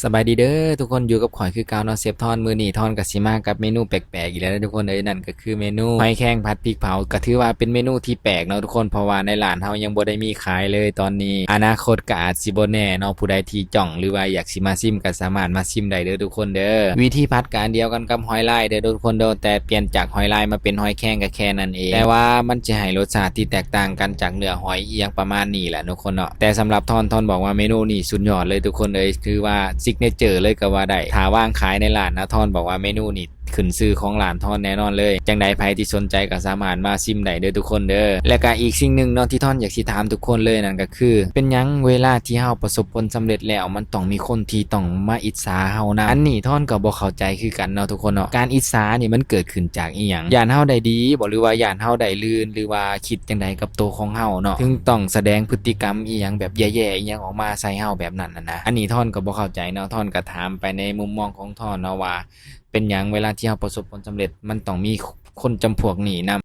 ສະບາຍດີເດີທຸກຄົນ ຢູ່ກັບຂ້ອຍຄືເກົ່າເນາະ ເຊຟທອນ. ມື້ນີ້ທອນກໍຊິມາກັບເມນູແປກໆອີກແລ້ວເດີທຸກຄົນເອີຍ, ນັ້ນກໍຄືເມນູຫອຍແຄງຜັດພິກເຜົາ. ກໍຖືວ່າເປັນເມນູທີ່ແປກເນາະທຸກຄົນ ເພາະວ່າໃນຮ້ານເຮົາຍັງບໍ່ໄດ້ມີຂາຍເລີຍຕອນນີ້. ອະນາຄົດກໍອາດຊິບໍ່ແນ່ເນາະ, ຜູ້ໃດທີ່ຈ້ອງ ຫຼືວ່າຢາກຊິມາຊິມກໍສາມາດມາຊິມໄດ້ເດີທຸກຄົນເດີ. ວິທີຜັດກໍອັນດຽວກັນກັບຫອຍລາຍເດີທຸກຄົນເດີ, ແຕ່ປ່ຽນຈາກຫອຍລາຍມາເປັນຫອຍແຄງກໍແຄ່ນັ້ນເອງ. ແຕ່ວ່າມັນຈະໃຫ້ລົດຊາດທີ່ແຕກຕ່າງກັນຈາກເນື້ອຫອຍອີ່ຫຍັງປະມານນີ້ແຫຼະທຸກຄົນເນາະ. ແຕ່ສຳລັບທອນ, ທອນບອກວ່າເມນູນີ້ສຸດຍອດເລີຍທຸກຄົນເອີຍ, ຖືວ່າ signature ເລີຍກໍວ່າໄດ້. ຖ້າວາງຂາຍໃນຮ້ານນະ, ທອນບອກວ່າເມນູນີ້ຂຶ້ນຊື່ຂອງຮ້ານທອນແນ່ນອນເລີຍ. ຈັ່ງໃດໃຜທີ່ສົນໃຈກໍສາມາດມາຊິມໄດ້ເດີທຸກຄົນເດີ. ແລະກະອີກສິ່ງໜຶ່ງເນາະ ທີ່ທອນຢາກຊິຖາມທຸກຄົນເລີຍ ນັ້ນກໍຄື ເປັນຫຍັງເວລາທີ່ເຮົາປະສົບຜົນສຳເລັດແລ້ວ ມັນຕ້ອງມີຄົນທີ່ຕ້ອງມາອິດສາເຮົານຳ? ອັນນີ້ທອນກໍບໍ່ເຂົ້າໃຈຄືກັນເນາະທຸກຄົນເນາະ. ການອິດສານີ້ມັນເກີດຂຶ້ນຈາກອີ່ຫຍັງ? ຢ້ານເຮົາໄດ້ດີບໍ ຫຼືວ່າຢ້ານເຮົາໄດ້ລື່ນ ຫຼືວ່າຄິດຈັ່ງໃດກັບໂຕຂອງເຮົາເນາະ ເຖິງຕ້ອງສະແດງພຶດຕິກຳອີ່ຫຍັງແບບແຍ່ໆອີ່ຫຍັງອອກມາໃສ່ເຮົາແບບນັ້ນນະ? ອັນນີ້ທອນກໍບໍ່ເຂົ້າໃຈເນາະ. ທອນກໍຖາມໄປໃນມຸມມອງຂອງທອນເນາະວ່າ ເປັນຫຍັງເວລາທີ່ເຮົາປະສົບຜົນສຳເລັດ ມັນຕ້ອງມີຄົນຈຳພວກນີ້ນຳ?